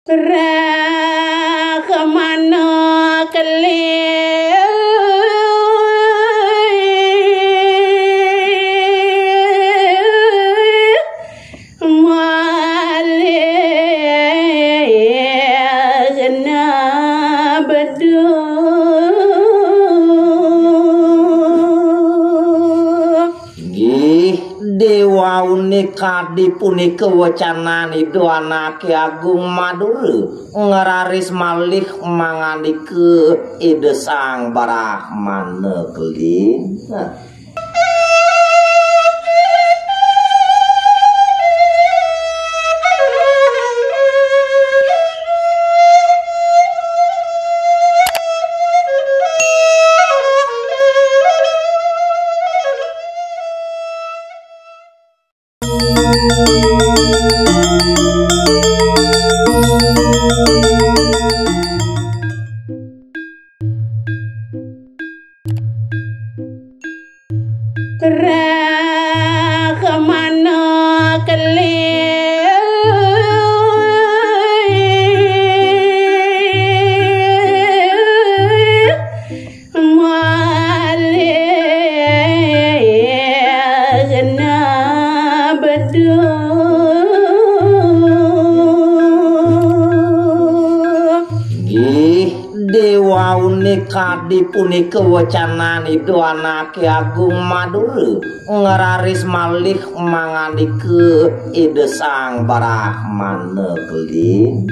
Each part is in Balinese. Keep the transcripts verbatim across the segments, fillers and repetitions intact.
Brahmana kelih malih nabedo. Inggih, Déwa Unik kadi punika wecanan Ida Anaké Agung Madura, ngraris malih mangandika Ida Sang Brahmana kelih. Brahmana kelih malih nabedo. Inggih, Déwa Unik kadi punika wecanan Ida Anaké Agung Madura, ngraris malih mangandika Ida Sang Brahmana kelih.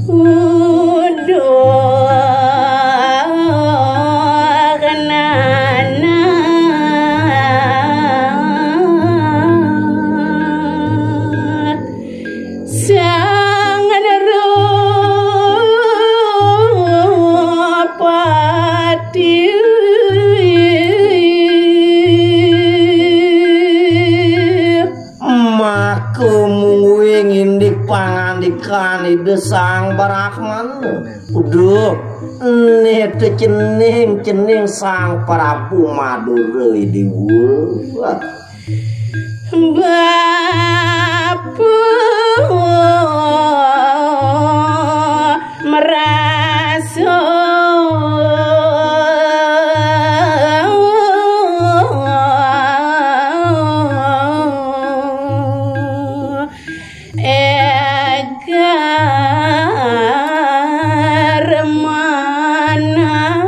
Uduh kenana Sang Nrupati. Maka mungguing indik pangandikan Ida Sang Brahmana. Uduh, né té cening-cening Sang Prabu Madura Déwa. Bapa marasa égar manah.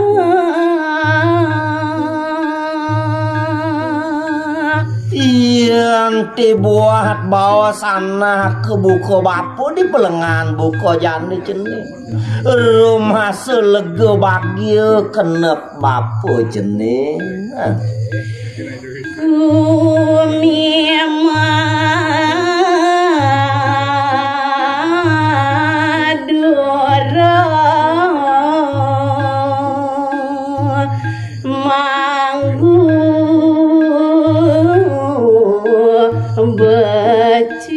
Yén ti buat baos anak buka bapa di pelengan buka jani cening. Rumasa lega bagia keneh bapa cening. Gumi Madura manggu becik.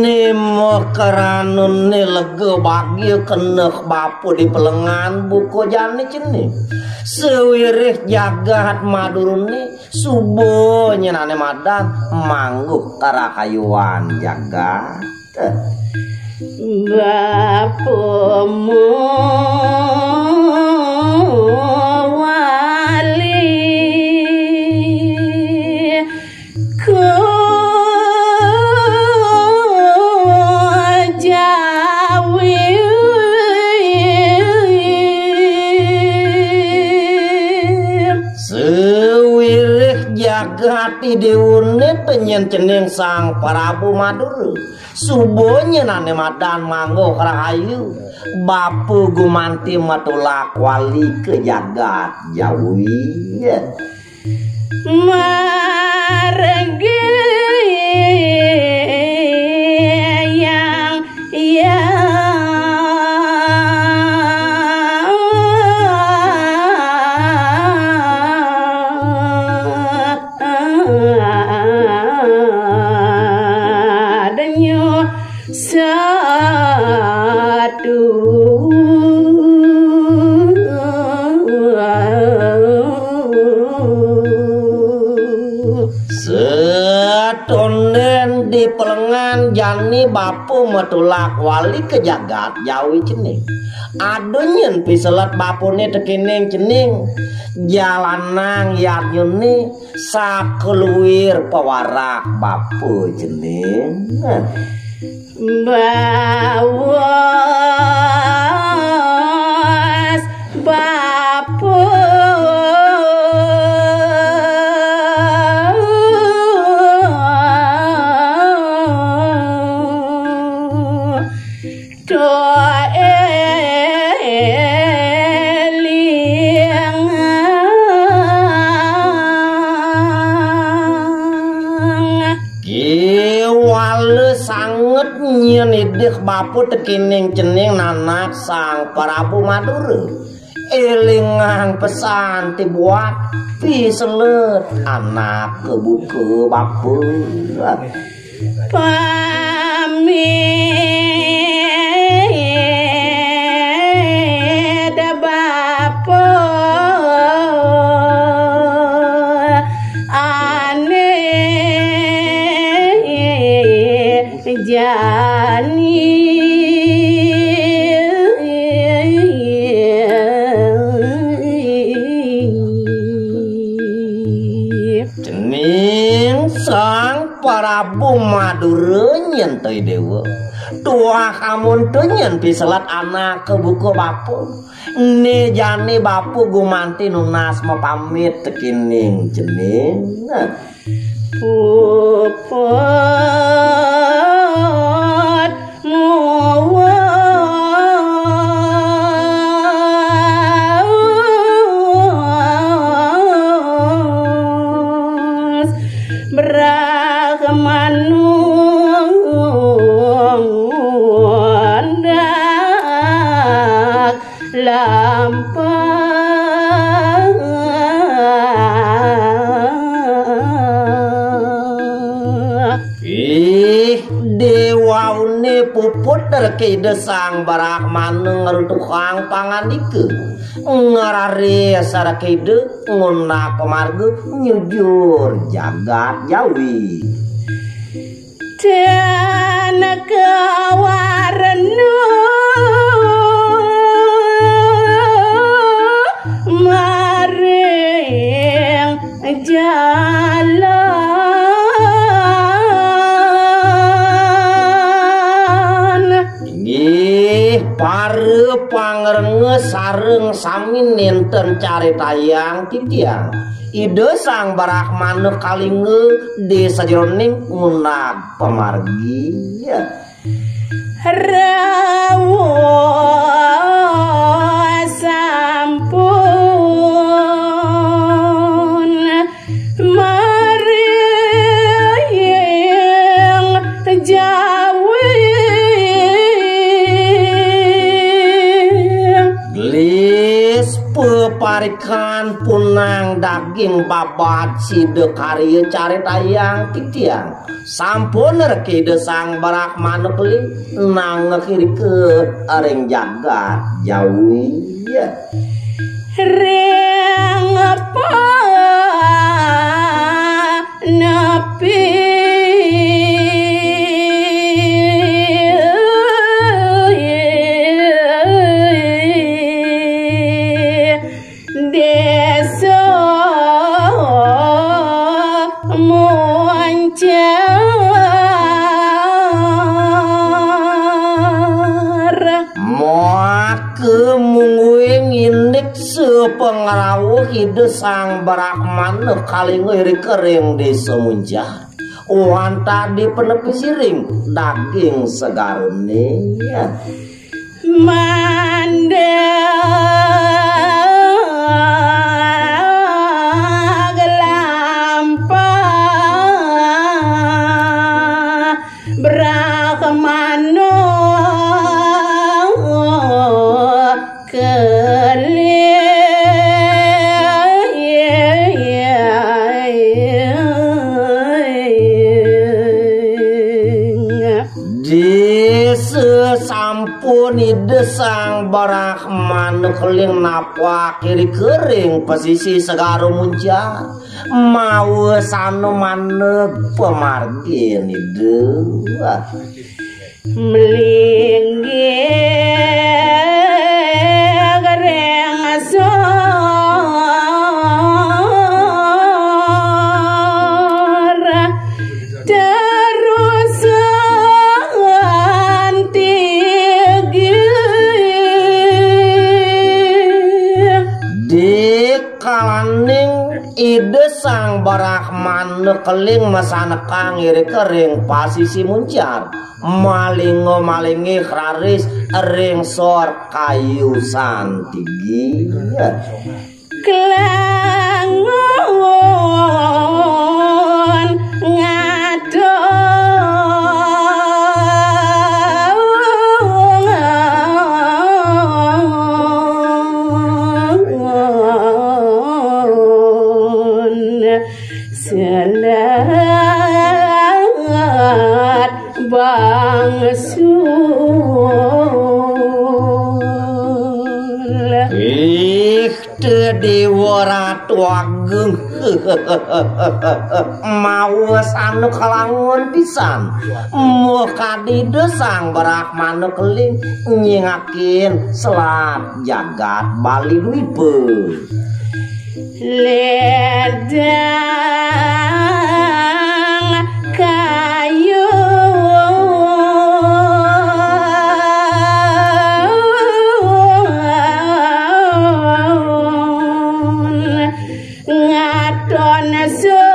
Né makrana né lega bagia keneh bapa di pelengan buka jani cening. Sawiréh jagat Madurané suba nyenané madan mangguh karahayuan jagat. Bapa mawali ka Jawi. Sawiréh jagat Déwané penyén cening Sang Prabu Madura. Suba nyenané madan mangguh rahayu. Bapa gumanti matulak wali ka jagat Jawi. Margi yang, yang adanya satu. Jani bapa matulak wali ka jagat Jawi cening. Ada nyen piselet bapané tekéning cening. Jalanang yadnyané sakaluir pawarak bapa cening. Bawas bapa to éling. Kéwala sanget nyén idih bapa tekéning cening nanak Sang Prabu Madura. Élingang pesan ti buat piselet anak kabuka bapa. Pamit bapa ané jani. Cening Sang Prabu Madura nyén to Déwa. Tuah amun to nyén piselet anak kabuka bapa. Né jani bapa gumanti nunas mapamit tekéning cening. Puput muwas brahmanu ndak lampah. Ih, déwané puput Raka Ida Sang Brahmana ngrutuhang pangandika. Ngraris Raka Ida ngundak pamarga nyujur jagat Jawi. Tan kawarna maring jalan. Inggih, para pangrenga sareng sami nénten caritayang titiang. Ida Sang Brahmana Kalinga di sajeroning ngundak pamargi. Rawuh sampun maring Jawi. Gelis peparikan punang daging babat sida karya caritayang titiang. Sampun Raka Ida Sang Brahmana Beli nangek irika ring jagat Jawi. Ring panepi Désa Muncar. Maka mungguing indik sapangrauh Ida Sang Brahmana Kalinga irika ring Désa Muncar. Wantah di panepi siring daging segarané. Mandeg lampah Brahmana Keling. Di sesampun Ida Sang Brahmana Keling napak iri kering pasisi Segara Muncar. Mawa sanu maneg pamargin Ida. Melinggih ring sor terus tinggi. Di kalaning Ida Sang Brahmana Keling masanekang iri kering pasisi Muncar, malinga malinggih raris ring sor kayu santigi. Klangon ngadongan selat bangsul. Ih, Ida Déwa Ratu Agung. Mawa sanu kalangun pisan. Muh kadi Ida Sang Brahmana Keling nyingakin selat jagat Bali Dwipa. Ledang kayu ngaton segara.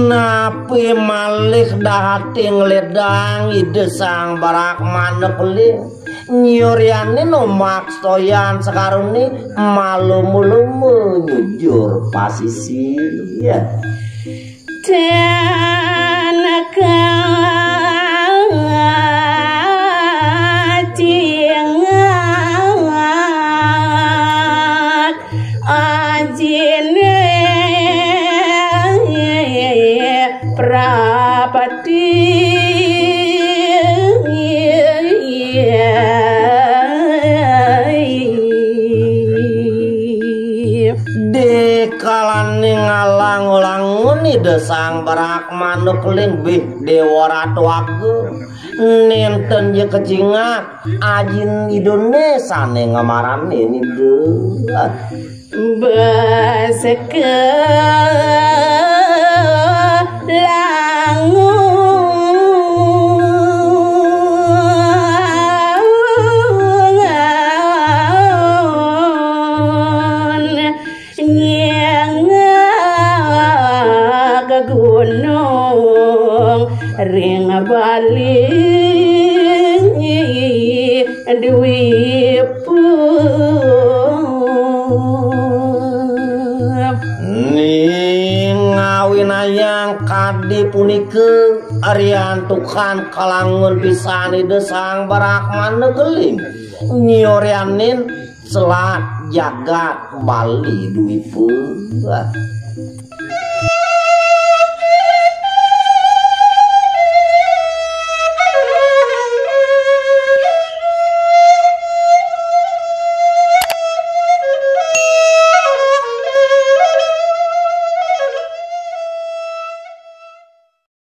Napi malih dahati ngledang Ida Sang Brahmana Keling, nyurianin omak stoyan sekarune maluma-luma nyujur pasisi. Ya. Tan kacingak ajine prapati. Dikalaning ngalang-ulangun Ida Sang Brahmana Keling, bih Déwa Ratu Agung, nenten ja kacingak ajin Idane sane ngamaranin Ida. Beseke langun nyengak gunung ring Bali Dwipa. Ning ngawinayang kadi punika, riantukan kalangun pisan Ida Sang Brahmana Keling nyurianin selat jagat Bali Dwipa.